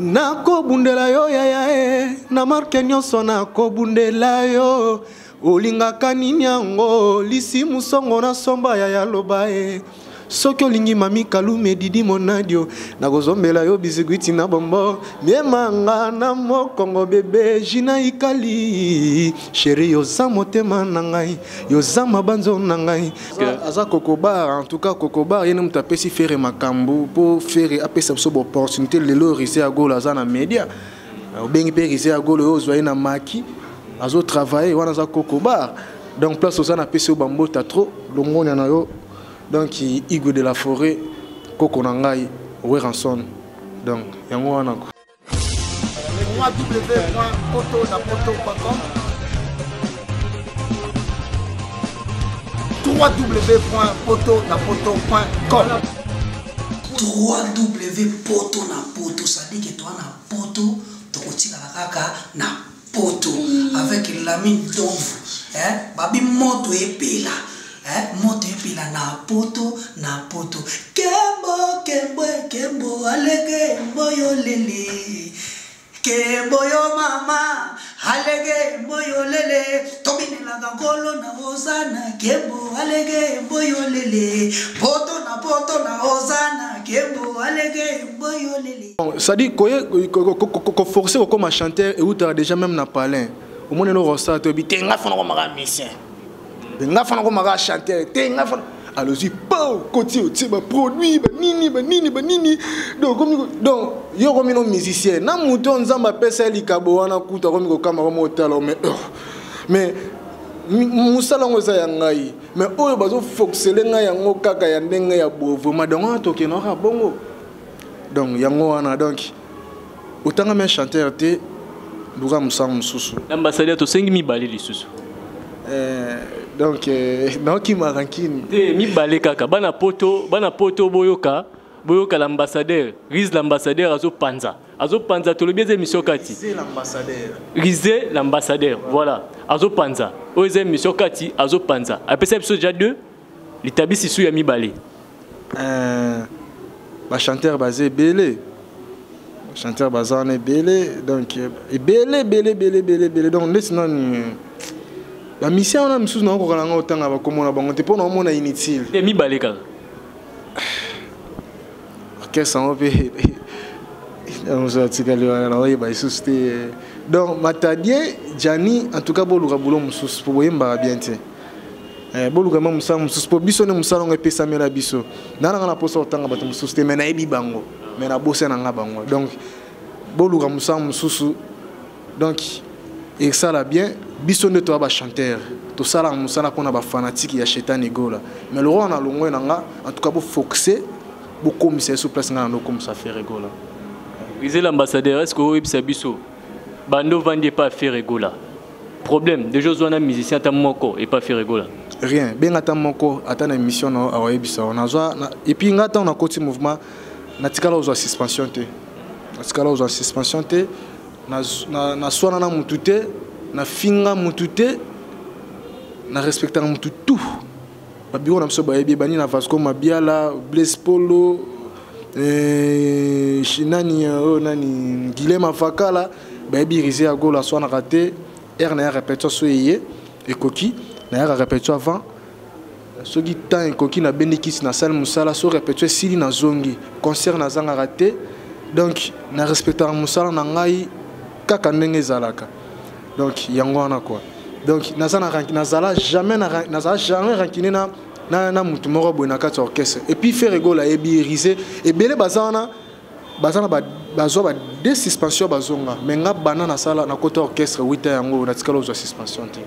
Nakobundela yo yaya e, na marke nyonso nakobundela yo. Olingaka nini yango, lisi musongo nasomba yaya loba e. Soki olingi mami kalume didi monadio, nakozombela yo bisikuiti na bombo. Miemanga na mokongo bebe jina ikali. Chéri yoza motema na ngai, yoza mabanzo na ngai. Aza kokobar, en tout cas kokobar ye nde moto apesi Ferre makambo po Ferre apesa biso ba opportunité lelo Rise ya Gola aza na media. Obengi pe Rise ya Gola oyo ozwa ye na maki, azo travailler wana aza kokobar. Donc place oza na pesi yo ba mbota trop longonya na yo. Donc Igwe de la forêt koko na ngai Werrason. Donc yango wana ko. www.potonapoto.com www.potonapoto.com www.potonapoto, c'est-à-dire que toi na poto tokotikala kaka na poto avec Lamine Domvu, hein, babi moto epela, hein, moto epela na poto, na poto. Kembo, kembo, kembo, alege mboyo lele. Kembo yo mama, alege mboyo lele. Tobinelaka nkolo na Hosanna, kembo, alege mboyo lele. Poto na poto na Hosanna, kembo, alege mboyo lele. Bon, c'est-à-dire ko forcer comme chanteur et où t'as déjà même na palin. Au moins no rosa to bi tenga fana ko maka musicien. Tenga fana ko maka chanteur, tenga fana. Allons-y, pow, koti otie ba produit, ba nini, ba nini, ba nini. Donc, comme, donc, yo komi no musicien. Na muto nzamba pesa likabo wana kuta komi ko kama komi otala, mais, oh. Mais, musala ngo za ya ngai. Mais oyo bazo foxele ngai yango kaka ya ndenge ya bo vraiment. Donc, wana tokende kaka bongo. Donc, yango wana, donc, otanga même chanteur te, luka mosala mosusu. L'ambassadeur, tosengi mibale lisusu. Donc, naokima rankine. Te, mibale kaka. Bana poto, bana poto boyoka, boyoka l'ambassadeur. Rise l'ambassadeur azo panza. Azo panza tolobi eza émission kati. Rise l'ambassadeur. Rise l'ambassadeur, voilà. Azo panza. Oyo eza émission kati, azo panza. Apesa biso déjà 2, litabisi su ya mibale. Ba chanteur baza ebele. Ba chanteur baza wana ebele, donc, ebele, ebele, ebele, ebele, ebele. Donc, ndeti nani, ba mission wana misusu na okoka nanga otanga ba komona bango te, pona omona inutile. Te mibale kaka. Orchestre yango pe, mosusu atikali wana, na oyeba lisusu te. Donc, Matadien, Gianni, en tout cas, boluka boulot mosusu, po boyembaka bien te. Boluka mwa mosala mosusu, po biso nde mosala yango epesamela biso. Na nanga na posa kotanga bato mosusu te, mais nayebi bango, mais nabosa nanga bango. Donc, boluka mosala mosusu, donc, esala bien. Biso nde toya ba chanteur, tosala mosala mpona ba fanatique ya Shetani Gola. Mais le roi na longwe nanga, en tout cas, bo foxer, bo komisa sur place nga na komisa Ferre Gola. Rise l'ambassadeur, est-ce que oyebisa biso bando vandi pas Ferre Gola? Problème, déjà ozwa na musicien ata moko et pas Ferre Gola. Rien, benga ata moko ata na émission na oyebisa on azwa na, et puis nga ta na koti mouvement na tikala ozwa suspension te. Na tikala ozwa suspension te. Na, na, na swana na mutu te, na finga mutu te, na respectanga mutu tout. Ba bureau na biso bayebi bani na Vasco Mabiala, Blaise Polo, nani, oh, nani, Guilhem Afakala, bayebi Rise ya Gola swana kate, R na répétition so yeye ekoki, na R répétition avant. Soki temps ekoki na bendi kisi na salle musala so répétition sili na zongi, concert na zanga raté. Donc na respectaka musala na ngai kaka ndenge ezalaka. Donc yango wana quoi. Donc naza na rank, nazala jamais na rank, nazala jamais rancunier na, na, na mutu moko boye na kati ya orchestre. Et puis Ferre Gola yebi Rise ebele baza wana, baza na ba, bazwa ba deux suspensions bazonga. Mais nga bana na sala na kota orchestre 8 ans yango na tikala ozwa suspension te.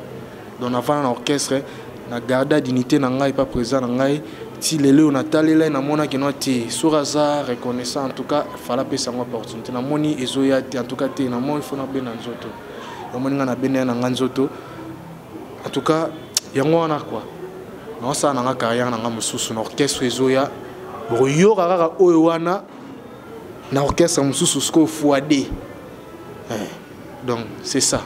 Donc na vana na orchestre na garda dignité na ngai pas présent na ngai ti lelo na talela na mona ki no te sur hasard reconnaissant en tout cas fala pesa ngo opportunité na moni ezoya te en tout cas te na moni faut na bena nzoto na moni nga na bena na nga nzoto en tout cas yango wana quoi na osala na nga carrière na nga mosusu na orchestre ezoya boyoka kaka oyo wana na orchestre mosusu siko fois deux. Donc c'est ça.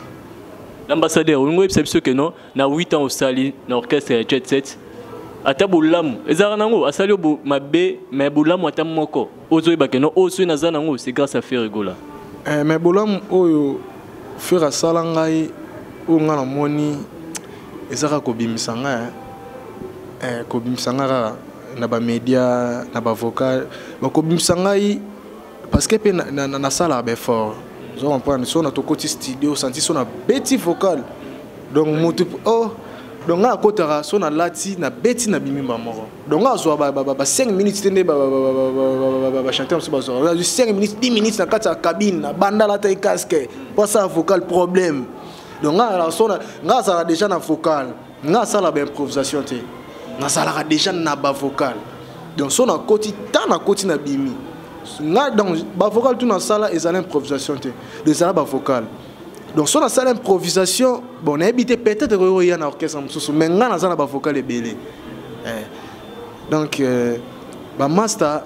L'ambassadeur, on voit que non, na 8 ans au sali, na orchestre ya Jet Set. Ata bolamu, ezara nango, asali bo mabe, mais bolamu ata moko. Ozo yeba que non, ozo na za nango, c'est grâce à Ferre Gola. Eh, mais bolamu oyo Ferre asala ngai, oyo ngai namoni eza kaka kobimisa ngai, eh, kobimisa ngai kaka na bamédia, na bavocal, bakobimisa ngai parce que mpe nasalaka baeffort, ozo comprendre. So na tokoti studio, santi so nabeti vocal, donc motu, oh, donc ngai akotaka so nalati, nabeti, nabimi mba moko. Donc ngai azwa ba 5 minutes te nde bachanteur mosusu bazwaka, azwi 5 minutes, 10 minutes na kati ya cabine, na banda alata ye casque po asala vocal, problème. Donc ngai so ngai azalaka déjà na vocal, ngai asala baimprovisation te, nazalaka déjà na bavocal. Donc so nakoti, ta nakoti, nabimi ngai. Donc bavocal tu nasala ezala improvisation te, ezala bavocal. Donc so nasala improvisation, bon, nayebi te, peut-être koyo oya na orchestre mosusu, mais ngai naza na bavocal ebele. Donc bamaster,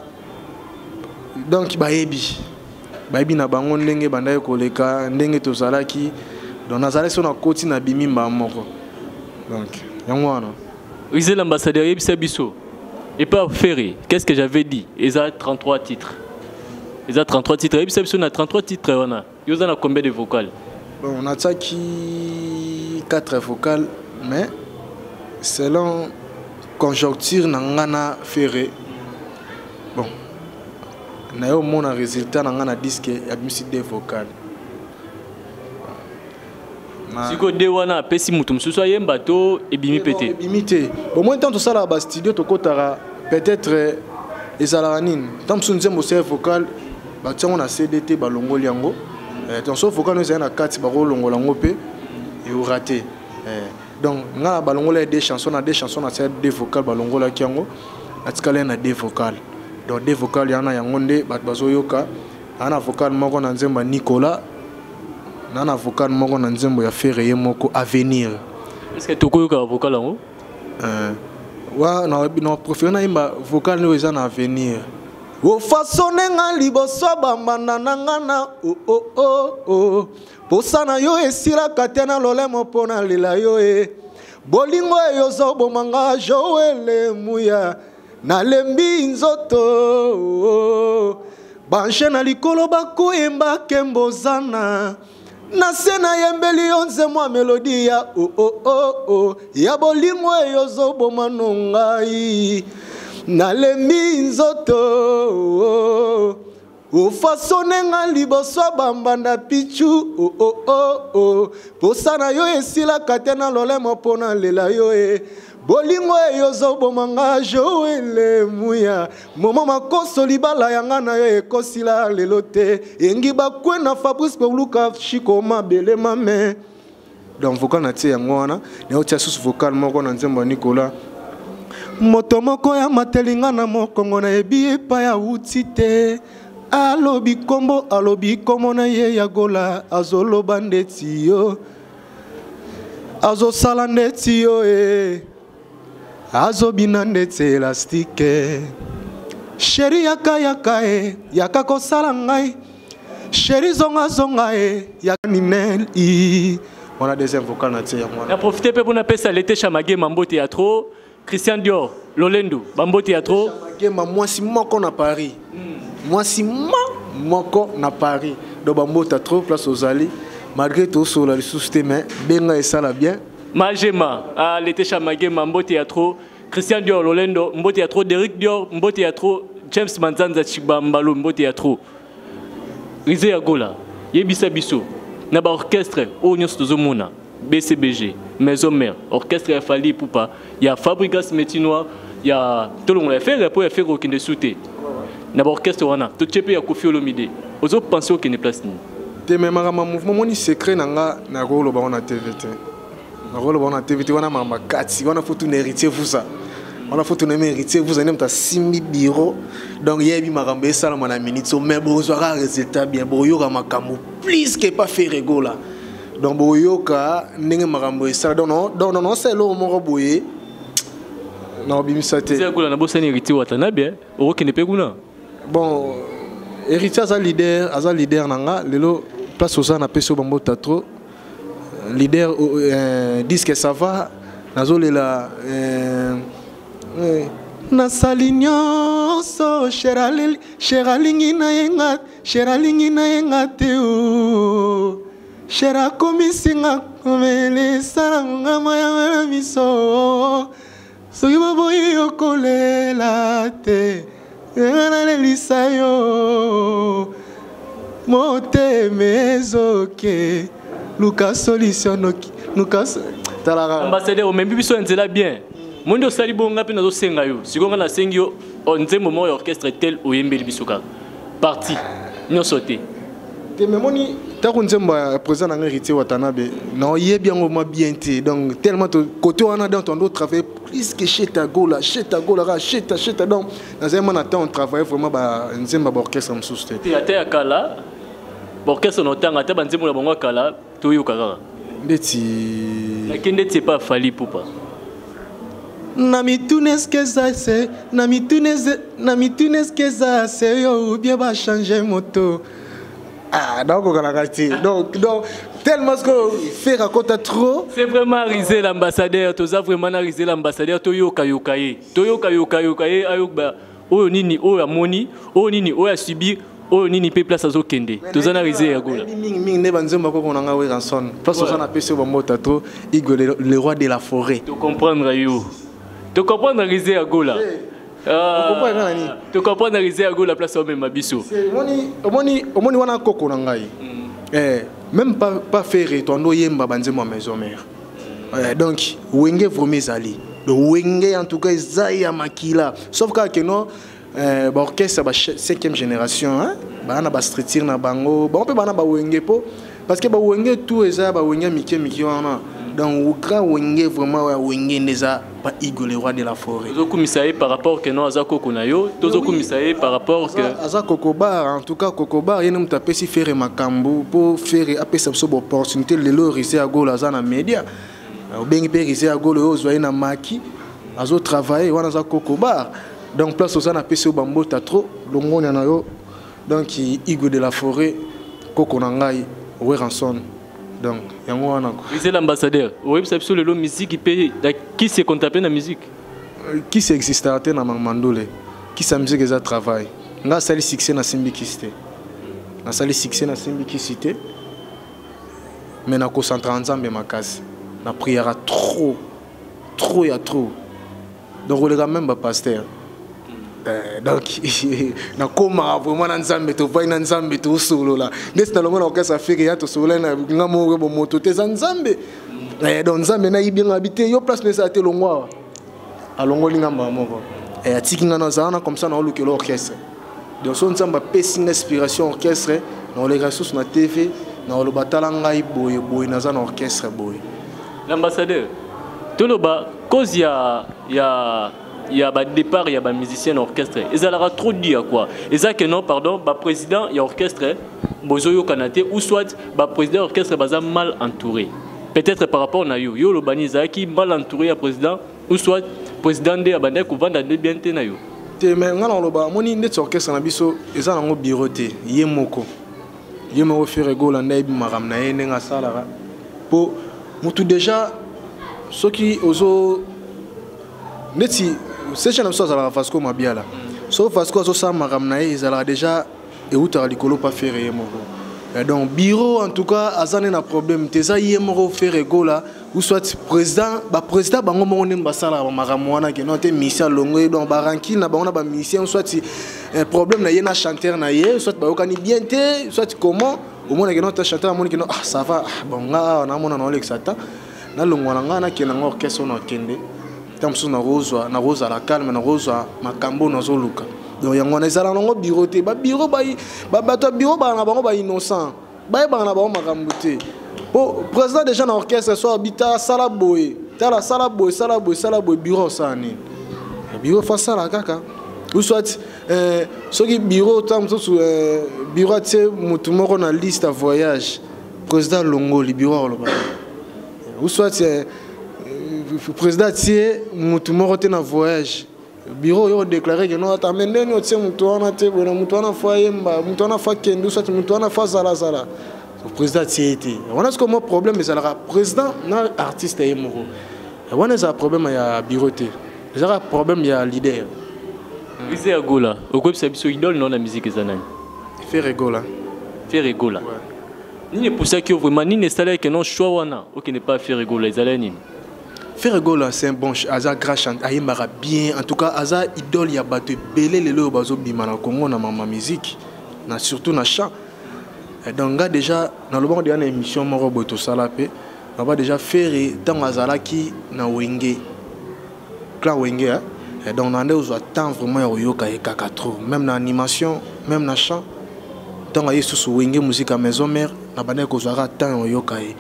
donc bayebi na bango ndenge bandaki koleka, ndenge tozalaki. Donc nazalaki, so nakoti, nabimi mbaa moko. Donc yango wana. Rizé l'ambassadeur, yebisa biso, epa Ferré, qu'est-ce que j'avais dit? Eza 33 titres, eza 33 titres. Yebisa biso, na 33 titres wana, yo oza na combien de vocal? Bon, natiaki 4 vocal, mais selon conjoncture na nga na Ferré, bon, naye omona résultat na nga na disque, abimisi 2 vocal. Sikoyo de wana apesi moto mosusu ayemba to ebimi mpe te? Ebimi te. Bon, moi, ntango tosalaka bastudio, tokɔtaka, peut-être ezalaka nini, ntango mosusu nzembo osala vocal, batia yango na CD te, balongoli yango. Donc so vocal no ezali na kati, bakolongola yango mpe eorate. Donc nga na balongola ye deux chansons, na deux chansons natia deux vocal, balongolaki yango, natikala ye na deux vocal. Donc deux vocal yana, yango nde bato bazoyoka. Naa na vocal moko na nzembo ya Nicolas, naa na vocal moko na nzembo ya Ferre ye moko, Avenir. Est ce que tokoyoka vocal yango? Wa na préféré nayemba vocal oyo eza na Avenir. Ofasone nga liboso, bambanda na nga na o o o o, posa na yo esilaka te na lolemo mpo nalela yo e bolingo eyo ozoboma nga. Joele Muya, nalembi nzoto. Bange na likolo bakoyemba nkembo zana, na se nayembeli yo nzembo ya melodi ya o o o o ya bolingo eyo ozoboma no ngai, nalembi nzoto. Ofasone nga liboso ya bambanda pichu o o o o, posa na yo esilaka te na lolemo mpo nalela yo e bolingo eyo ozoboma nga. Joele Muya, momo makoso, libala yanga na yo ekosila lelo te. Engi bakwe na Fabrice Poluka Chiko mabele mame. Donc vocal na tie yango wana. Nayotia susu vocal moko na nzembo ya Nicolas. Moto moko ya matelinga na mokongo, nayebi epai awuti te, alobi kombo, alobi kombo na ye ya Gola, azoloba ndeti yo, azosala ndeti yo e, azobina ndeti élastique. Chéri, yaka, yaka e, yaka kosala ngai. Chéri, zongazonga e, yaka ninel i. Wana deuxième vocal na tie yango wana. Na profite mpe mpona apesa Lete Chamagema mbote ya trop, Christian Dior Lolendo bambote ya trop. Magema, mwasi moko na Paris, mwasi ma moko na Paris. Donc bambota trop place ozali, malgré tosola lisusu te, mais benga esala bien. Magema, ah, Lete Chamagema, mbote ya trop. Christian Dior Lolendo mbote ya trop. Derek Dior mbote ya trop. James Manzanza Chibambalo mbote ya trop. Rise ya Gola, yebisa biso, na baorchestre oyo nyonso tozomona, BCBG, Maison Mère, orchestre ya Fally Ipupa, ya Fabregas Métis Noir, ya tolongola ya Ferre mpo ya Ferre okende su te na baorchestre wana, totie mpe ya Koffi Olomide, ozopense okende place nini? Te, me makambo ya mouvement, moni secret na nga, nakoloba ngo na TV te, nakoloba ngo na TV te. Wana makambo kati wana, faut tuna Héritier Vusa wana, faut tuna Héritier Vusa nde moto asimbi bureau. Donc yebi makambo esalama na minute so, mais bozwaka résultat bien, boyoka makambo plus que pas Ferre Gola. Donc boyoka ndenge makambo esala. Donc nosala eloko moko boye na obimisa te. Rise ya Gola, nabosani Héritier Watanabe, okokende mpe kuna? Bon, Héritier aza leader, aza leader na nga lelo. Place oza, napesi yo bambota trop, leader. Disque ça va, nazolela. Nasali nyonso cher alingi na ye nga, cher alingi na ye nga te o. Cher akomisi nga komelesa nga mayanga na miso. Soki baboyi yo kolela te, nga nalelisa yo. Motema ezoke, luka solution noki, luka talaka. Ambassadeur, omembi biso ya nzela bien. Mondi osali bongo nga mpe nazosenga yo. Sikoyo nga nasengi yo nzembo moko ya orchestre tel oyembeli biso kaka. Parti nyonso te. Te mais moni ntango nzembo ya président na ngai Héritier Watanabe naoyebi yango mwa bien te, donc tellement côté wana, donc tondo travailler plus que chez Tagola, chez Tagola kaka cheta cheta, donc nazali mwa na temps on travaille vraiment ba nzembo ya baorchestre mosusu te. Te, ata ya kala baorchestre na otanga, ata banzembo na bango ya kala toyoka kaka. Ndeti Nakende ti epa Fally Ipupa. Na mituna eske eza se na mituna na mituna eske eza se yo ou bien bachange moto. Ah, nakokanaka te, donc tellement ce que faire akota trop. C'est vraiment Rizé l'ambassadeur, toza vraiment na Rizé l'ambassadeur, toyoka yoka ye, toyoka yoka yoka ye, ayoka oyo nini oyo amoni, oyo nini oyo asubir, oyo nini mpe place azokende. Toza na Rizé ya Gola. Mingi mingi nde banzembo akoko na nga Werrason. Place oza na pesi oyo bambota trop, Igwe le roi de la forêt. Tocomprendre yo. Tocomprendre Rizé ya Gola. Ah, Ocomprendre nga na nini? Tocomprendre Rizé ya Gola place omema biso. Omoni wana koko na ngai. Même pas faire tondo yemba banzembo ya maison mère. Donc wenge vraiment ezali. Le wenge en tout cas eza ya makila. Sauf kaka que non, ba orchestre ba 5e génération, hein, ba na ba structure na bango, ba mpe ba na ba wenge po parce que ba wenge tout eza ba wenge mike mike wana. Donc au grand wenge vraiment ya wenge neza ba Igwe le roi de la forêt. Tozokumisa ye par rapport que non aza koko na yo, tozokumisa ye par rapport que Aza koko bar, en tout cas koko bar ye mutu apesi Ferre makambo po Ferre apesa biso ba opportunité lelo Rizé ya Gola aza na média. Obengi pe Rizé ya Gola oyo ozwa ye na maki azo travailler wana aza koko bar. Donc place oza na pesi yo bambota trop longonya na yo. Donc Igwe de la forêt koko na ngai Werrason. Donc yango wana quoi. Rizé l'ambassadeur, oyebisa biso lelo musique pe da qui se contapé na musique? Qui se existera te na Mandole? Qui sa musique eza travail. Nga sali succès na simbi kiste. Na sali succès na simbi kiste. Mais na concentre nzambe makasi. Na prière trop. Trop ya trop. Donc on est même ba pasteur. Donc na koma vraiment na nzambe to vai na nzambe to solo la. Ndesi na longo na orchestre Afrique ya to solo na nga mo bo moto te za nzambe. Donc nzambe na yibi nga bité yo place nesa te longwa. Alongoli nga mba moko. Atiki nga na za na comme ça na olukelo orchestre. Donc so nzambe apesi nga inspiration orchestre na oleka susu na TV na oloba tala ngai boye boye naza na orchestre boye. L'ambassadeur toloba cause ya ba départ ya ba musicien na orchestre ezalaka trop dur quoi. Eza que non pardon ba président ya orchestre bozoyokana te ou soit ba président orchestre baza mal entouré. Peut-être par rapport na yo, yo lobani ezalaki mal entouré ya président ou soit président nde abandaki kovanda nde bien te na yo. Te mais nga na loba moni ndeti orchestre na biso eza nango bureau te ye moko. Ye moko Ferre Gola nde ayebi makambo na ye ndenge asalaka. Po mutu déjà soki ozo neti secha na biso azalaka Vasco Mabiala. So Vasco azosala makambo na ye ezalaka déjà eutaka likolo pa Ferre ye moko. Et donc bureau en tout cas aza ne na problème te eza ye moko Ferre Gola ou soit président ba président bango moko nde basala ba makambo wana ke non te mission longo donc ba rancune na bango na ba mission soit problème na ye na chanteur na ye soit bayokani bien te soit comment au moins ke non te chanteur amoni ke non ah ça va ah, bon nga na mona na olekisa ta na longwa na nga na ke na orchestre na kende ta mosusu na rozwa na rozwa la calme na rozwa makambo na zoluka donc yango wana ezala nango bureau te ba bureau ba ba bato ya bureau ba na bango ba innocent ba yebaka na bango makambo te po président déjà na orchestre soit habita sala boye tala sala boye sala boye sala boye bureau osala nini bureau fa sala kaka ou soit soki bureau ta mosusu bureau atie motu moko na liste ya voyage président longoli bureau aloba ou soit président atie motu moko te na voyage bureau yo déclarer que non attends mais ndeni otie motu wana te boye na motu wana fo ayemba motu wana fo akende ou soit motu wana fo azalazala président atie te wana sikoyo mwa problème ezalaka président na artiste ye moko wana ezala problème ya bureau te ezalaka problème ya leader. Rise ya Gola, okoyebisa biso idole na yo na musique eza nani? Ferre Gola. Ferre Gola. Ouais. Nini epusaki yo vraiment nini esalaki que non choix wana okende pa Ferre Gola ezalaki nini? Ferre Gola c'est un bon aza grand chanteur ayembaka bien en tout cas aza idole ya bato ebele lelo oyo bazobima na Congo na mama musique na surtout na chant. Donc nga déjà nalobaka déjà na émission moko boye tosala mpe naloba déjà Ferre ntango azalaki na Wenge clan Wenge hein? Et donc nande ozwa temps vraiment ya koyoka ye kaka trop même na animation même na chant ntango aye susu Wenge musique ya maison mère na bandaki kozwaka temps ya koyoka ye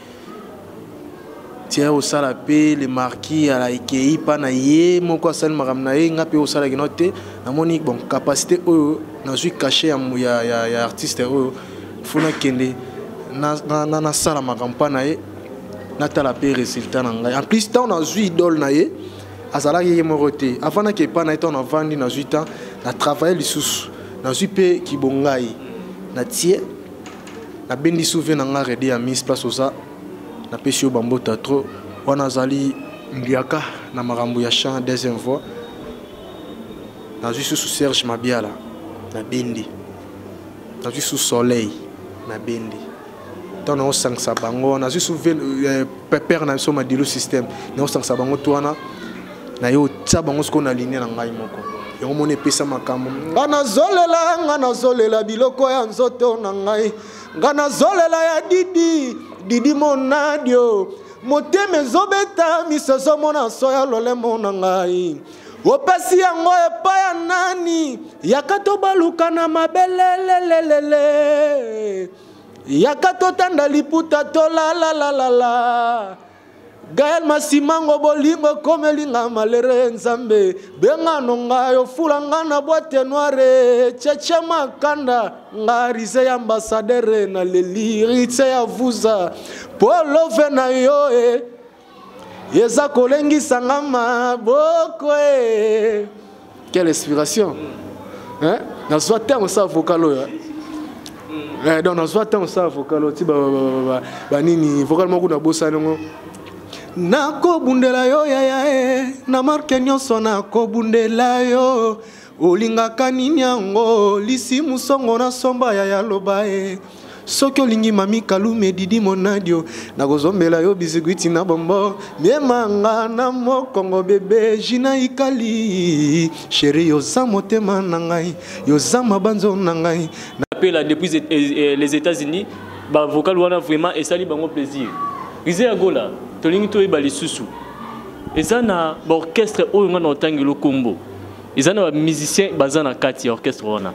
tia osala mpe le marquis ala ekei mpa na ye moko asali makambo na ye nga mpe osalaki no te namoni bon capacité oyo nazwi cachet ya, ya, ya, ya artiste oyo fo nakende nasala makambo mpa na ye natala mpe résultat na ngai en plus ntango nazwi idole na ye azalaki ye moko te afandaki epai na ye ntango navandi nazwi temps na travaille lisusu nazwi mpe kibongai natie nabendi souve na ngai redi ya miss place oza napesi yo bambota trop wana azali mbiaka na makambo ya chant deuxième voix nazwi susu Serge Mabiala nabendi nazwi susu Soleil nabendi ntango naosangisa bango nazwi su pepere na biso madilu système naosangisa bango to wana naye otya bango sikoyo na linie na ngai moko yango moni epesa makambo nga nazolela nga nazolela biloko ya nzoto na ngai nga nazolela ya didi didi monadio motema ezobeta miso ezomona so ya lolemo na ngai opesi yango epai ya nani yaka tobaluka na mabelelelelele yaka totanda liputa tolalalalala Gaël Masimango bolingo ekomeli nga malere nzambe bengano ngai ofula nga na boite noire cheche makanda nga rise ya ambassadeur na leli rise ya vuza polove na yo e eza kolengisa nga maboko e quelle inspiration hein nazwa ntango osala vocal oyo eh, donc nazwa ntango osala vocal oyo ti banini vocal moko nabosani yango nakobundela yo yaya e na marke nyonso nakobundela yo olingaka nini yango lisi musongo nasomba yaya loba e soki olingi mami kalume didi monadio nakozombela yo bisikuiti na bombo miemanga na mokongo bebe jina ikali sheri yoza motema na ngai yoza mabanzo na ngai appela depuis les États-Unis ba vocal wana vraiment esali bango plaisir Rize ya Gola tolingi toyeba lisusu eza na ba orchestre oyo nga na otangelo kombo eza na ba musicien baza na kati ya orchestre wana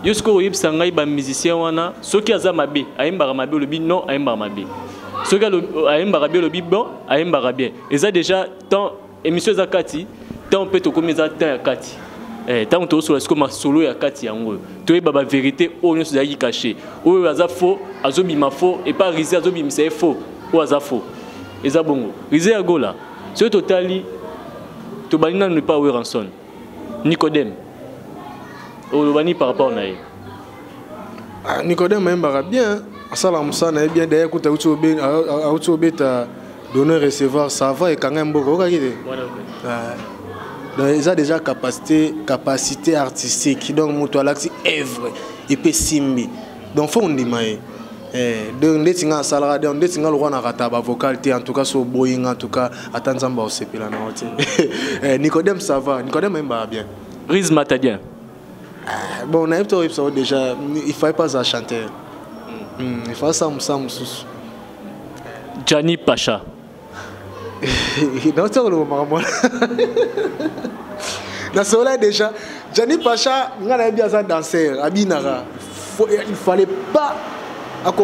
yo sikoyo oyebisa ngai ba musicien wana soki aza mabe ayembaka mabe olobi non ayembaka mabe soki ayembaka bien olobi bon ayembaka bien eza déjà temps émission eza kati temps mpe tokomi eza temps ya kati ntango tozosola sikoyo masolo ya kati yango oyo toyeba baverité oyo nyonso ezalaki caché oyo aza faux azobima faux epa rise azobimisa ye faux oyo aza faux eza bongo rise ya gola soki totali tobandi nanu epa Werrason Nicodème olobani par rapport na ye ah, Nicodème ayembaka bien asalaka mosala na ye bien d'ailleurs kuta auti obeta donner recevoir ça va ekanga mboka okaki te donc eza déjà capacité capacité artistique donc moto alakisi œuvre epe esimbi donc fo ondima ye Eh, donc ndeti nga asalaka donc ndeti nga lokwa nakata bavocal te en tout cas so oboyi nga en tout cas ata nzambe aosepela na yo te eh, nicodème ça va nicodème ayembaka bien Riz Matadien ah, bon nayebi te oyebisa yo déjà il fallait pas aza chanteur mm. il fallait asala mosala mosusu Gianni Pacha nauti koloba makambo wana nasolola déjà Gianni Pacha nga nayebi aza danseur abinaka il fallait pas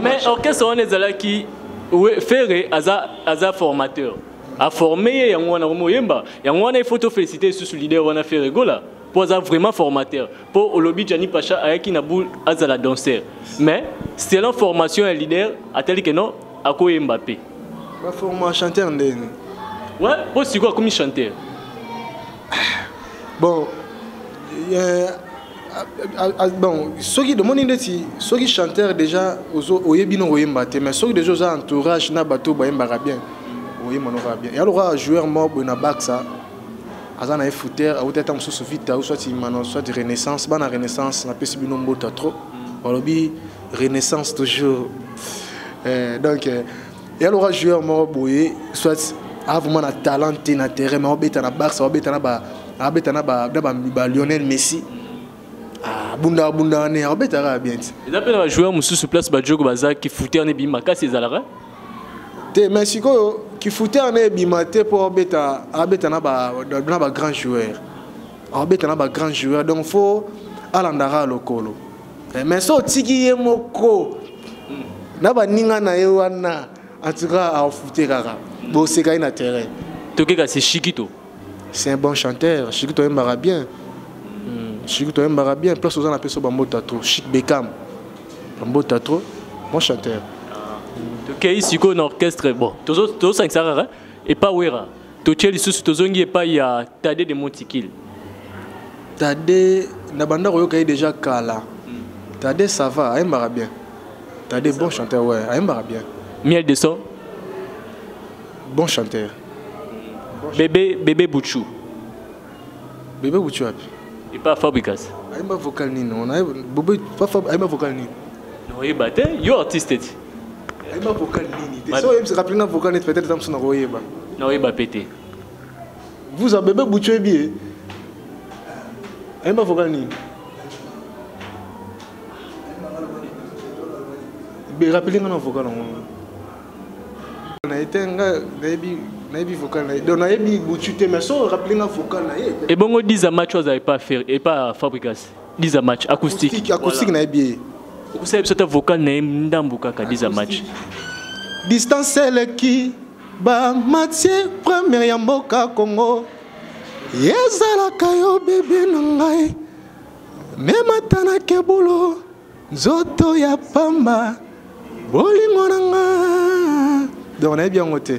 mais orchestre wana ezalaki Ferre aza, aza formateur aforme ye yango wana komoyemba yango wana il faut toféliciter lisusu leader wana Ferre Gola mpo aza vraiment formateur mpo olobi Gianni Pacha ayaki na boule azala danseur mais selon formation ya leader atali ke non akoyemba mpe baforma chanteur ndeni ouais mpo sikoyo akomi chanteur bon bon soki domoni ndeti soki chanteur déjà oyebi no koyemba te mais soki déjà oza entourage na bato bayembaka bien oyemba no kaka bien ya lokola joueur moko boye na baksa Aza na ye footer, awuti ata mosusu Vita ou soit Imano, soit Renaissance. Bana Renaissance napesi bino mbota trop. Balobi Renaissance toujours. Donc ya loka joueur moko boye, soit a vraiment na talent te na terrain, mais obeta na Barça, obeta na ba, abeta na ba, na ba, ba Lionel Messi. Ah, bunda bunda ne obeta ka bien ti. Eza pe na ba joueur mosusu place ba jogo baza ki footer ne bima kasi ezalaka. Te mais sikoyo ki footer ne bima te po obeta, abeta na ba, na ba grand joueur. Obeta na ba grand joueur, donc faut alandaka lokolo. Mais so otiki ye moko na baninga na ye wana, en tout cas afute kaka boseka ye na terrain. Tokeka c'est Chikito. C'est un bon chanteur, Chikito ayembaka bien. Chikito ayembaka bien, place oza na peso bambota trop, Chic Beckham. Bambota trop, bon chanteur. Tokei sikoyo na orchestre, bon, tozosangisa kaka epa Wera. Totie lisusu tozongi epai ya Tade de Montikil. Tade na banda koyoka ye déjà kala. Tade ça va, ayembaka bien. Tade bon chanteur, ouais, ayembaka bien. Miel de son. Bon chanteur. Bébé, bébé Bouchou. Bébé Bouchou wapi? Et pas Fabrikas. Ayemba vocal nini? On a bébé pas Fab, ayemba vocal nini? Non, yeba te, yo artiste ti. Ayemba vocal nini? Te so yebisa rappeler na vocal nini peut-être tamso na koyeba. Na oyeba pété. Vous avez bébé Bouchou ebi. Ayemba vocal nini? Be rappeler na vocal ngo. Na été nga nayebi, nayebi vocal na ye. Donc nayebi Bouchou te, mais so rappeler na vocal na ye. Et bongo 10 à match vous avez pas faire et pas Fabrikas. 10 à match acoustique. Acoustique, acoustique Voilà. na yebi. Vous savez cette vocal na ye ndambu kaka 10 à match. Distance eleki ba matière première ya mboka Congo. Yezalaka yo bébé na ngai. Mema na kebulo nzoto ya pamba bolingo na nga. Donc nayebi yango te.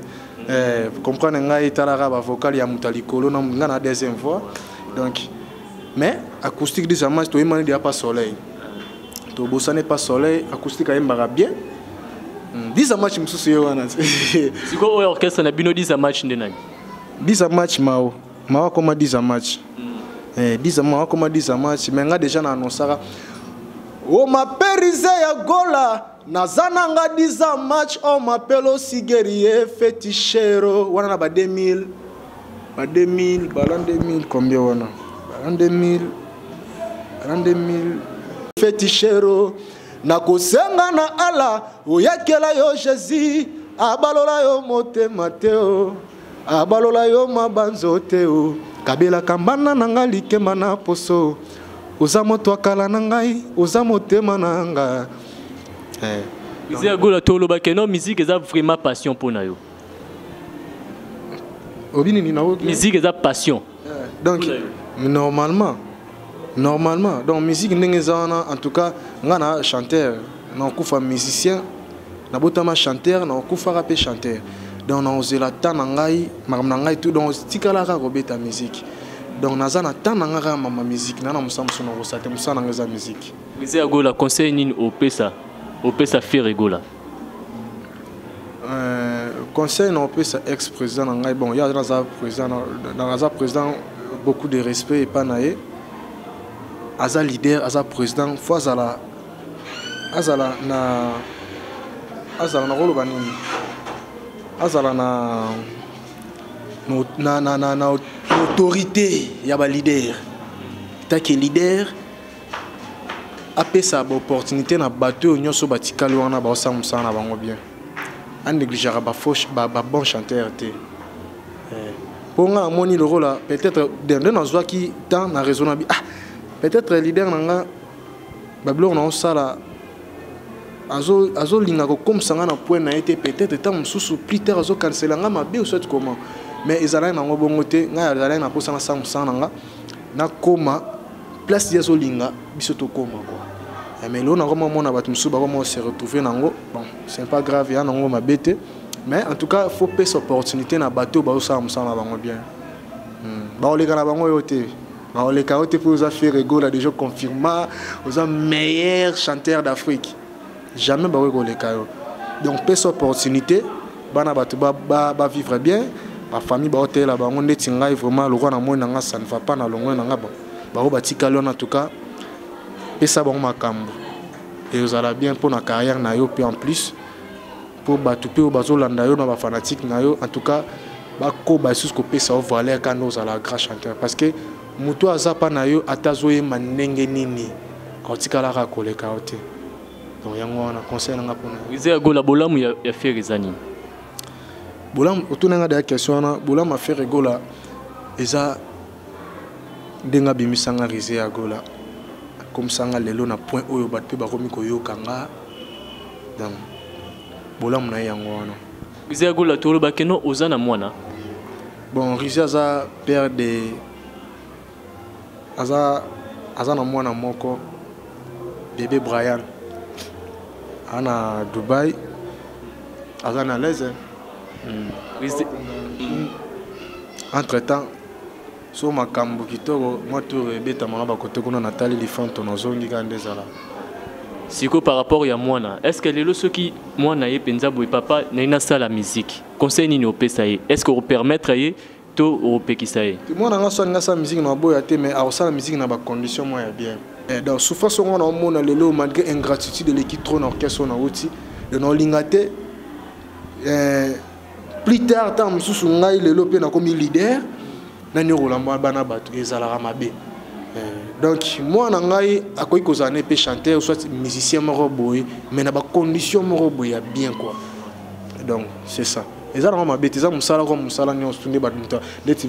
Comprendre ngai talaka ba vocal ya muta likolo na nga na deuxième fois. Donc mais acoustique de match to yemani dia pas soleil. To bosane pas soleil, acoustique ayembaka bien. 10 match mususu yo wana. Siko oyo orchestre na bino 10 match nde nani? 10 match mao. Mao koma 10 match. 10 mao koma 10 match, mais nga déjà na annoncera. O ma perise ya gola nazana nga 10 match o ma pelo sigeri fétichero wana na ba 2000 ba 2000 ba l'an 2000 combien wana? Ba l'an 2000, ba l'an 2000 fétichero nakosenga na Allah oyakela yo Jésus abalola yo motema te o abalola yo mabanzo te o kabela kambana na nga likemba na poso oza moto akala na ngai oza motema na nga. Rizé Gola toloba ke non musique eza vraiment passion pour na yo. Obi nini na oki? Musique eza passion. Donc, Pour na yo. normalement, donc musique ndenge eza wana, en tout cas, nga na chanteur, na kufa musicien, na botama chanteur, na kufa pe chanteur. Donc na ozela temps na ngai, makambo na ngai tout, donc tikala kaka kobeta musique. Donc naza na temps na ngai kaka mama musique, na na mosala mosusu na kosala te, mosala na ngai eza musique. Rizé Gola, conseil nini opesa, opesa Ferre Gola? Conseil na opesa ex-président na ngai, bon, ya naza président, na, naza président, beaucoup de respect epa na ye. Aza leader, aza président, faut azala, azala na, azala na koloba nini? Azala na, na, na, na, na, na autorité ya ba leader. Tant que leader apesa ba opportunité na bato oyo nyonso batikali wana baosala mosala na bango bien. A négligeaka ba faux, ba, ba bon chanteur te. Po nga namoni lokola peut-être nde nazwaki temps na raison na bi, ah, peut-être leader na nga ba biloko na osala azolinga kokomisa nga na point na ye te, peut-être temps mosusu plus tard azokanisela nga mabe ou soit comment. Mais ezalaki nango bongo te, ngai azalaki na posa nasala mosala na nga, nakoma place ye azolinga biso tokoma quoi. Mais lelo nakoma mona bato mosusu bakoma se retrouver nango, bon, c'est pas grave, ya nango mabe te. Mais en tout cas, faut pesa opportunité na bato bazosala mosala na bango bien. Baoleka na bango yo te. Baoleka yo te mpo oza Ferre Gola déjà confirma, oza meilleur chanteur d'Afrique. Jamais bakoki koleka yo. Donc pesa opportunité bana bato ba vivre bien. Bafamille baotelela bango ndeti ngai vraiment lokwa na moi na nga, ça ne va pas na longwe na nga. Bon, bango batikali wana, en tout cas pesa bango makambo ezala bien mpo na carrière na yo, mpe en plus mpo bato mpe oyo bazolanda yo na bafanatike na yo, en tout cas bakoba lisusu kopesa yo valeur kanda ozala grand chanteur, parce que moto aza mpa na yo, ata azoyemba ndenge nini, akotikalaka koleka yo te. Donc yango wana conseil nanga mpona Eza ya Gola, bolamu ya Ferre eza nini? Bolamu, otunanga deya question wana. Bolamu ya Ferre Gola eza ndenge abimisanga Rise ya Gola, akomisanga lelo na point oyo bato mpe bakomi koyoka nga. Donc bolamu na ye yango wana. Rise ya Gola, tolobaki no oza na mwana? Bon, Rise aza père de, aza na mwana moko, bébé Brian, aza na Dubai, aza na l'aise. Entre temps so makambo kitoko, mwa tour ebetama na bakote kuna, natali lifanto, nazongi kaka nde ezala. Sikoyo par rapport ya mwana, est ce que lelo soki mwana ye mpenza boye, papa naye nasala musique, conseil nini opesa ye? Est ce que opermettre ye to okopekisa ye? Mwana nga so alingi asala musique na baboya te, mais akosala musique na bacondition mwa ya bien. Donc souffrance ongo na omona lelo, malgré ingratitude eleki trop na orchestre oyo nauti, donc naolinga te plus tard, ntango mosusu ngai lelo mpe nakomi leader, nani okolamba bana bato, ezalaka mabe. Donc mwana ngai akoki kozala ne mpe chanteur soit musicien moko boye, mais na bacondition moko boye ya bien quoi. Donc c'est ça, eza nango mabe te, eza mosala kwa mosala nyonso nde bato moto ndeti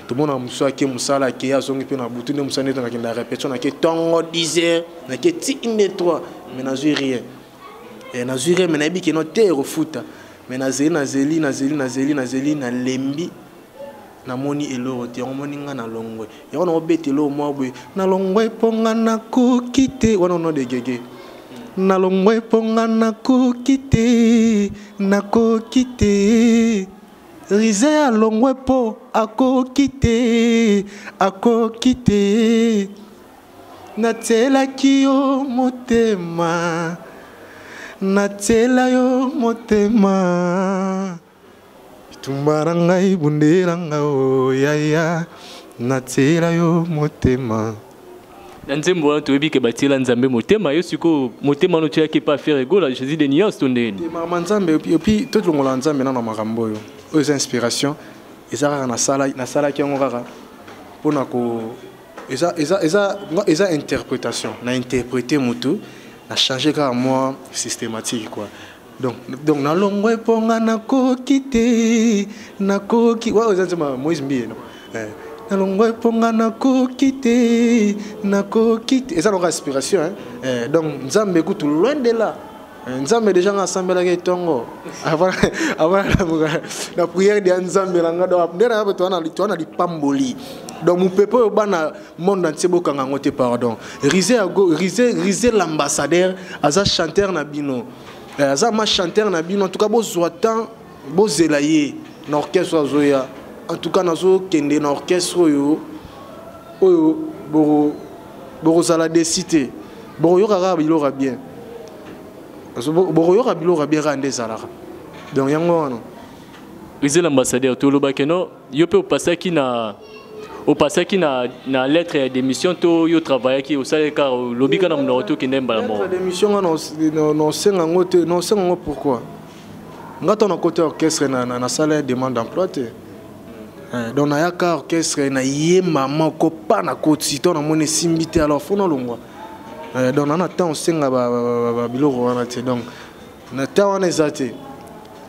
tomona mosusu ake mosala, ake azongi mpe na butu nde mosala, ndeti nakenda répétition, nake ntongo 10 heures, nake ti nde 3, mais nazwi rien. Nazwi rien, mais nayebi keno te ekofuta, mais nazeli, nazeli, nazeli, nazeli, nazeli, nalembi, namoni eloko te. Yango moni nga nalongwe, yango naobeta eloko mwa boye, nalongwe mpo nga nakoki te wana ono de gege, nalongwe mpo nga nakoki te, nakoki te. Rize alongwe mpo akoki te, akoki te. Natielaki yo motema, natiela yo motema, bitumba na ngai bundela nga o yaya, natiela yo motema. Na nzembo wana toyebi ke batiela Nzambe motema. Yo sikoyo motema wana otielaki epa Ferre Gola, Jésus de nuance, to ndeni? Makambo Nzambe, et puis tolongola Nzambe nano makambo oyo. Oyo eza inspiration, eza kaka nasalaki yango kaka mpona ko eza interprétation na interpréter motu, na changer kaka mwa systématique quoi. Donc nalongwe mpo nga nakoki te, nakoki wa eza nzembo Moïse Mbiye, no? Nalongwe mpo nga nakoki te, nakoki te, eza noko inspiration, hein? Donc Nzambe kutu loin de là. Nzambe déjà nga asambelaki etongo avant na prière ya Nzambe na nga. Donc nde na toa na lipamboli. Donc mopepe oyo bana monde entier bokanga yango te, pardon. Rise, Rise, Rise l'ambassadeur aza chanteur na bino. Aza ma chanteur na bino. En tout cas bozwa temps, bozela ye na orchestre azoya. En tout cas nazokende na orchestre oyo bokozala desi te, bokoyoka kaka biloko ya bien, bokoyoka biloko ya bien kaka nde ezalaka. Donc yango wana. Rise l'ambassadeur, tolobaki no yo mpe opasaki na lettre ya démission to yo travaillaki, osalaki kaka, olobi kaka na monoko to okende mbala moko? Lettre démission nga naosenga yango te. Naosenga yango pourquoi? Nga ntango nakota orchestre, nasala demande d'emploi te. Donc nayaka orchestre, nayemba moko pa nakoti to namoni esimbi te, alors faut nalongwa. Donc na temps osenga biloko wana te. Donc na temps wana eza te,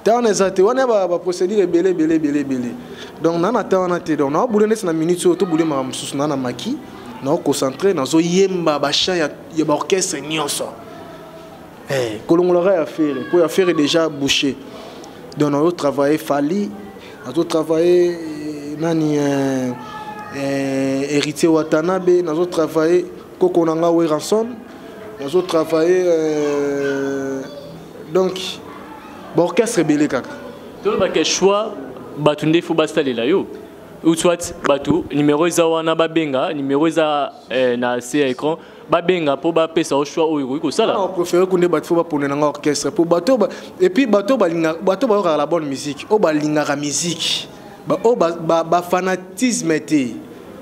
temps wana eza te, wana ya baprocédure ebele ebele ebele ebele. Donc na temps wana te. Donc naobule neti na minute oyo tobule makambo mosusu na maki, naoconcentre, nazoyemba bachant ya baorchestre nyonso. Kolongolaka ya Ferre mpo ya Ferre déjà bouché. Donc nazotravaille Fally, nazotravaille nani, Héritier Watanabe, nazotravaille koko na nga Werrason, nazotravaille donc baorchestre ebele kaka. Tolobaka choix, bato nde fo basalela yo, ou soit bato numéro eza wana, babenga numéro eza na se ya écran, babenga mpo bapesa yo choix oyo ekoki kosala. Préféré kunde bato fo bapone nanga orchestre mpo bato et puis bato balingaka, bato bayokaka la bonne musique, oyo balingaka musique. Oyo bafanatisme te,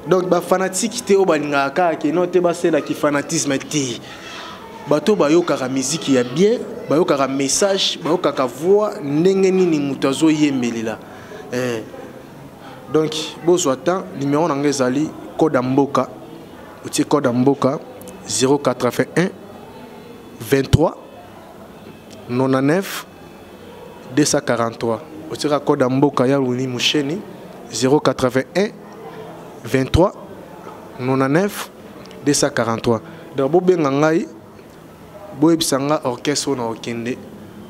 donc bafanatike te oyo balingaka kaka keno te, baselaki fanatisme te. Bato bayokaka miziki ya bien, bayokaka message, bayokaka voix ndenge nini moto azoyembelela. Donc bozwa temps, numéro na ngai ezali code ya mboka, otie code ya mboka 081 23 99 243. Otiaka code ya mboka ya Luni Musheni 081 23 99 243. Donc bobenga ngai, boyebisa nga orchestre oyo na okende.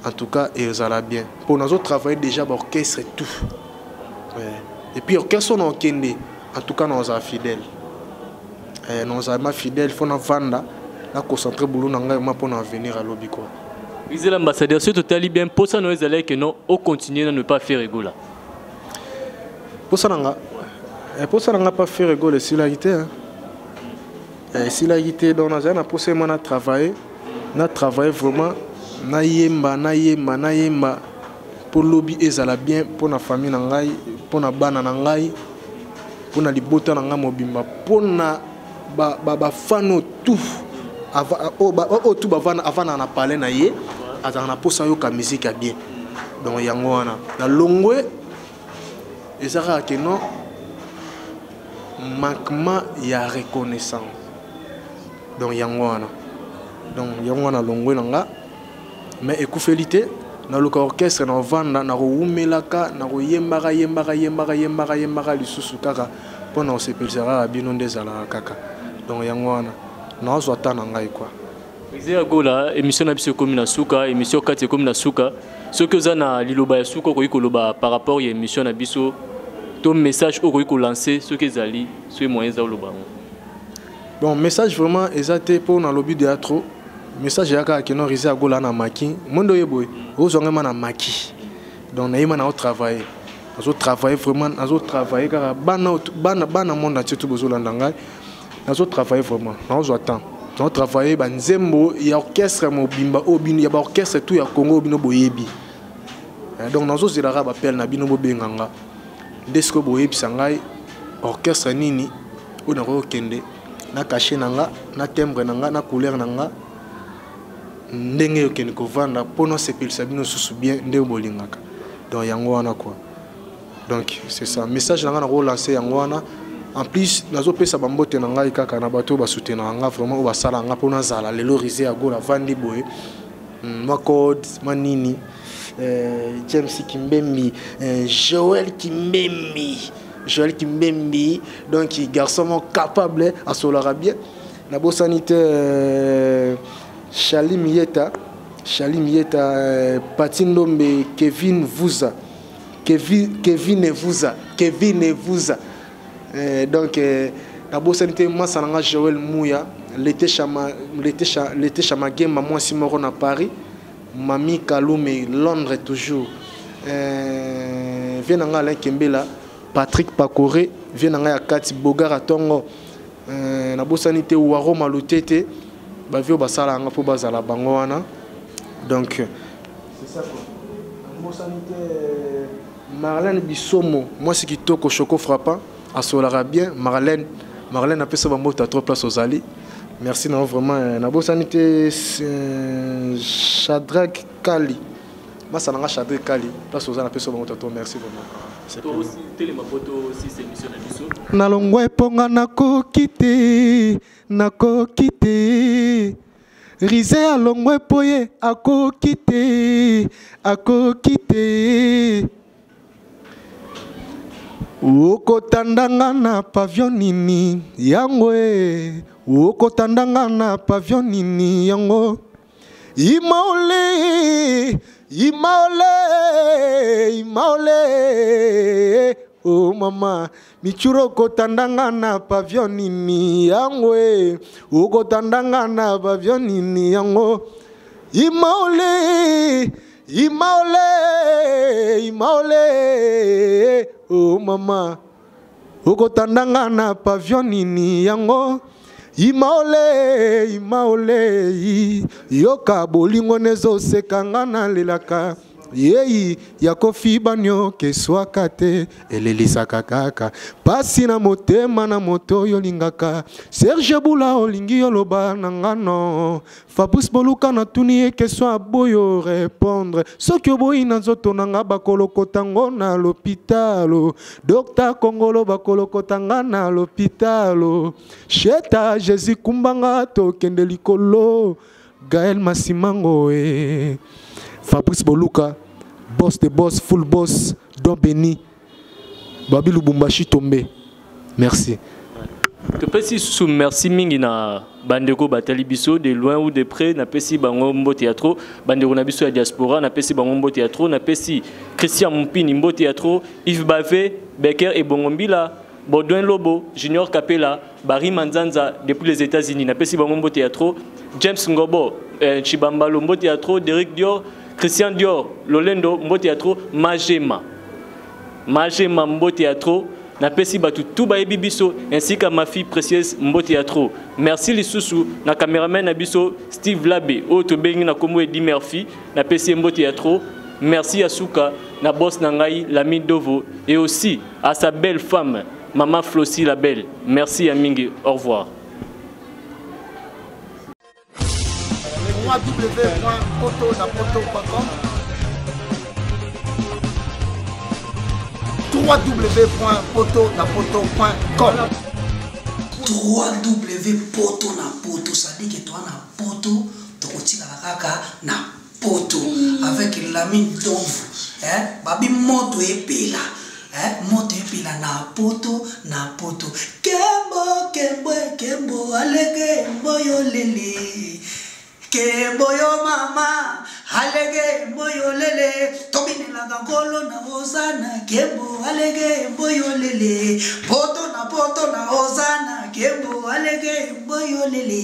En tout cas ezala bien mpo nazotravaille déjà baorchestre tout. Ouais. Et puis orchestre oyo na okende, en tout cas nazala fidèle, nazala ma fidèle, fo navanda na concentré boulot na ngai ma mpo na avenir alobi quoi. Rizé l'ambassadeur, soki totali bien, mposa na yo ezalaki ke non, ocontinue na ne pas Ferre Gola? Mposa na nga, mposa na nga pa Ferre Gola esilaki te, hein. Esilaki te. Donc nazali na mposa ema na travailler, na travailler vraiment, nayemba, nayemba, nayemba mpo lobi ezala bien mpo na famille na ngai, mpo na bana na ngai, mpo na libota na ngai mobimba, mpo na bafano tout oyo tout bavandaka na palais na ye, azalaka na mposa ayoka musique ya bien. Donc yango wana nalongwe, eza kaka ke non, manquement ya reconnaissance. Donc yango wana, donc yango wana longwe na nga, mais ekufeli te. Naluka orchestre, na ovanda, nakowumelaka, nakoyembaka, yembaka, yembaka, yembaka, yembaka lisusu kaka mpo na kosepelisa kaka bino nde ezalaka kaka. Donc yango wana nazwa ta na ngai quoi. Rizé ya Gola, émission na biso ekomi na suka, émission kati ekomi na suka. Soki oza na liloba ya suka okoki koloba par rapport ya émission na biso to message oyo okoki kolancer, soki ezali, soki moyen eza, oloba yango. Bon, message vraiment eza te mpo nalobi deya trop. Message eyaka kaka keno Rizé Agola na maki mondo oye boye, ozwanga ma na maki. Donc nayema na otravaille, nazotravaille vraiment, nazotravaille kaka bana bana bana monde entier tout bozolanda ngai, nazotravaille vraiment, naozwa temps, naotravaille banzembo ya orchestre mobimba oyo bino, ya baorchestre tout ya Congo oyo bino boyebi. Donc nazozelaka bapele na bino, bobenga nga nde sikoyo boyebisa ngai orchestre nini oyo nakoki kokende na cachet na nga, na timbre na nga, na couleur na nga, ndenge okende kovanda mpo nasepelisa bino susu bien ndenge bolingaka. Donc yango wana quoi. Donc c'est ça message na nga nakolancer, yango wana. En plus nazopesa bambote na ngai kaka na bato oyo basoutenaka nga vraiment, oyo basala nga mpo nazala lelo Rizé ya Gola avandi boye. Mwa code mwa nini, James Kimbembi, Joël Kimbembi, Joël Kimbembi, donc garçon moko capable, asolaka bien. Nabosani te Chali Mieta, Chali Mieta, Pati Ndombe, Kevin Vuza, Kevin, Kevin Vuza, Kevin Vuza. Donc nabosani te masa na nga Joël Muya, Letesha Magemba, mwasi moko na Paris, Mami Kalume, Londres toujours. Vie na nga Alain Kembela, Patrick Pacoré, vie na nga ya kati Bogar Atongo. Nabosani te Waro Malutete, bavie oyo basala yanga mpo bazala bango wana. Donc c'est ça quoi. Nabosani te Marlène Bisomo, mwasi kitoko, choco frappant, asolaka bien. Marlène, Marlène apesa bambote à trop place ozali, merci na yo vraiment. Nabosani te Shadrack Kali, masa na nga Shadrack Kali, place oza, napesa bango trop, merci vraiment. C'est To cool. Telema po tosisa émission na biso. Nalongwa eponga, nakoki te, nakoki te. Rizé alongwa epo ye akoki te, akoki te. Okotandanga na pavillon nini yango e? Okotandanga na pavillon nini yango? Imaole, imaole, imaole, oh mama michuro, okotandanga na pavillon nini yango e? Okotandanga na pavillon nini yango? Imaole, imaole, imaole, oh mama, okotandanga na pavillon nini yango? Imaole, imaole, yoka bolingo nezoseka nga nalelaka. Yei ya kofi banyoka eswaka te, elelisaka kaka pasi na motema na moto oyo olingaka. Serge Bula olingi oloba na nga no. Fabrice Boluka natuni ye question aboyi o répondre. Soki oboyi na nzoto na nga bakolokota ngo na lopitalo. Docteur Kongolo bakolokota nga na lopitalo. Sheta Jésus kumbanga tokende likolo. Gaël Massimango et Fabrice Boluka, boss de boss, full boss, Don Béni, Babi Lubumbashi tombé. Merci. Topesi susu merci mingi na bandeko batali biso de loin ou de près. Napesi bango mbote ya trop, bandeko na biso ya diaspora, napesi bango mbote ya trop, napesi Christian Mpini mbote ya trop, Yves Bavé, Becker et Bongombila, Baudouin Lobo, Junior Capella, Barry Manzanza depuis les États-Unis, napesi bango mbote ya trop, James Ngobo, Chibambalo mbote ya trop, Derek Dior, Christian Dior, Lolendo mbote ya trop, Majema. Majema mbote ya trop. Napesi batu tout bayebi biso ainsi que ma fille précieuse mbote ya trop. Merci lisusu na cameraman na biso Steve Labe oyo tobengi na kombo Eddie Murphy, napesi ye mbote ya trop. Merci ya suka na boss na ngai Lami Dovo et aussi à sa belle femme maman Flossie la belle. Merci ya mingi, au revoir. www.potonapoto.com www.potonapoto.com www poto na poto, c'est-à-dire que toi na poto tokotikala kaka na poto avec Lamine Donvu, hein, babi moto epela, hein, moto epela na poto na poto. Kembo kembo kembo alege mboyo lele, kembo yo mama alege mboyo lele, tobinelaka nkolo na hosana, kembo alege mboyo lele, poto na poto na hosana, kembo alege mboyo lele.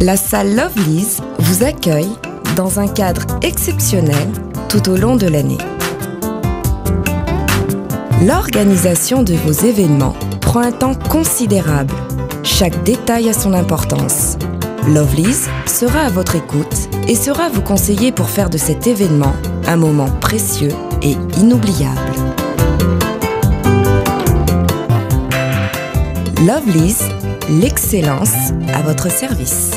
La salle Lovely's vous accueille dans un cadre exceptionnel tout au long de l'année. L'organisation de vos événements prend un temps considérable. Chaque détail a son importance. Lovely's sera à votre écoute et sera vous conseiller pour faire de cet événement un moment précieux et inoubliable. Lovely's, l'excellence à votre service.